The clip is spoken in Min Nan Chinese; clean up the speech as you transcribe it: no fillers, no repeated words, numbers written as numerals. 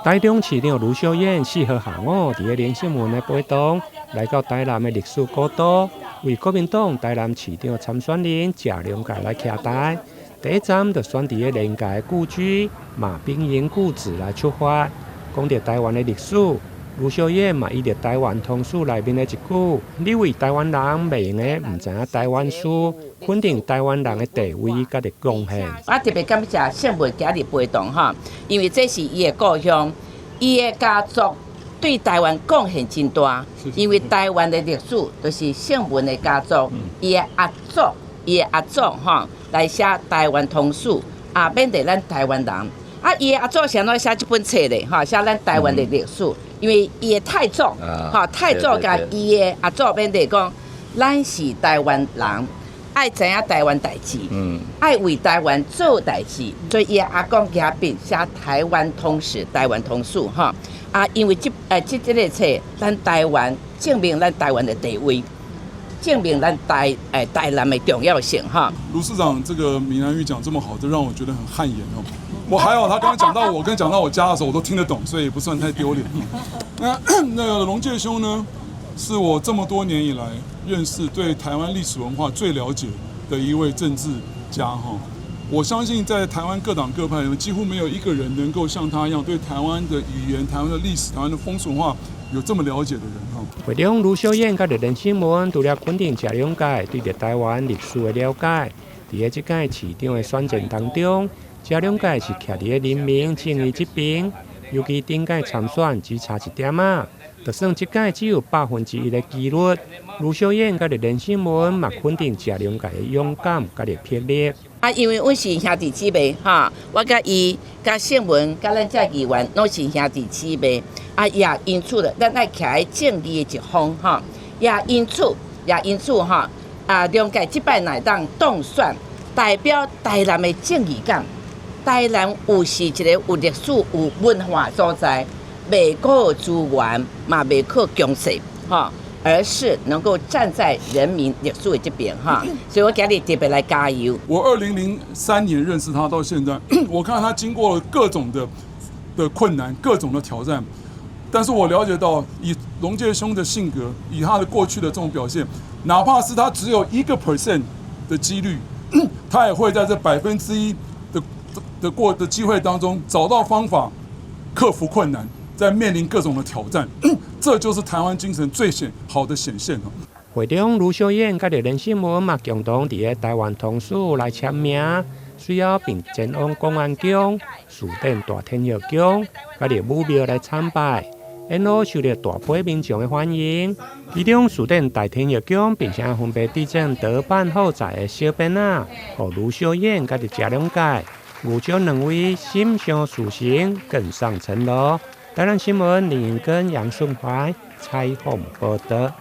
台中市長盧秀燕4號下午佇咧連勝文的陪同，來到台南的歷史古都，為國民黨台南市長參選人謝龍介來徛台。第一站就選佇咧連介故居馬兵營故址來出發，講著台灣的歷史。盧秀燕嘛，伊著台灣通史內面的一句：“你為台灣人，袂用得毋知影台灣史，肯定台灣人的地位佮貢獻。” 我特別感謝勝文今日陪同吼，因為這是伊的故鄉，伊的家族對台灣貢獻真大。因為台灣的歷史就是勝文的家族，伊的阿祖，伊的阿祖吼來寫台灣通史，啊，勉勵咱台灣人。啊，伊的阿祖是按怎寫這本冊咧？吼，寫咱台灣的歷史。因為伊的太祖，吼太祖共伊的阿祖勉勵講，咱是台灣人，愛知影台灣代誌，愛為台灣做代誌，所以伊的阿公舉筆寫台灣通史、台灣通史，吼啊，因為這個冊，咱台灣證明咱台灣的地位，證明咱台南的重要性，哈。盧市長這個閩南語講這麼好，這讓我覺得很汗顏哦。我還好，他剛剛講到我跟講到我家的時候，我都聽得懂，所以也不算太丟臉。那龍介兄呢，是我這麼多年以來認識對台灣歷史文化最了解的一位政治家哈。我相信在台灣各黨各派裡面，幾乎沒有一個人能夠像他一樣對台灣的語言、台灣的歷史、台灣的風俗文化有這麼了解的人哈。會中盧秀燕佮連勝文除了肯定謝龍介對著台灣歷史的了解，佇咧這屆市長的選戰當中，謝龍介是徛佇咧人民正義這邊，尤其頂屆參選只差一點仔，就算這屆只有1%的幾率，盧秀燕佮連勝文嘛肯定謝龍介的勇敢佮魄力。啊，因為阮是兄弟姊妹哈，我佮伊、佮勝文、佮咱這議員攏是兄弟姊妹。啊，也因此了，咱愛徛佇正義的一方哈。也因此哈，啊，龍介這擺若會當當選，代表台南的正義感。台南有是一個有歷史、有文化所在，袂顧資源，嘛袂靠強勢，哈，而是能夠站在人民歷史的這邊，哈。所以我今日特別來加油。我2003年認識他到現在，我看他經過了各種的困難、各種的挑戰，但是我了解到，以龍介兄的性格，以他的過去的這種表現，哪怕是他只有1% 的幾率，他也會在這1%的過的機會當中找到方法克服困難，在面臨各種的挑戰，這就是台灣精神最顯好的顯現。會中盧秀燕佮連勝文嘛共同佇咧台灣通史來簽名，隨後並前往廣安宮、士典大天后宮，佮武廟來參拜，沿路受到大批民眾的歡迎。其中士典大天后宮並且分別致贈德辦好在的小匾仔，予盧秀燕佮謝龍介。預祝兩位心想事成，更上層樓。台南新聞林永根、楊順懷採訪報道。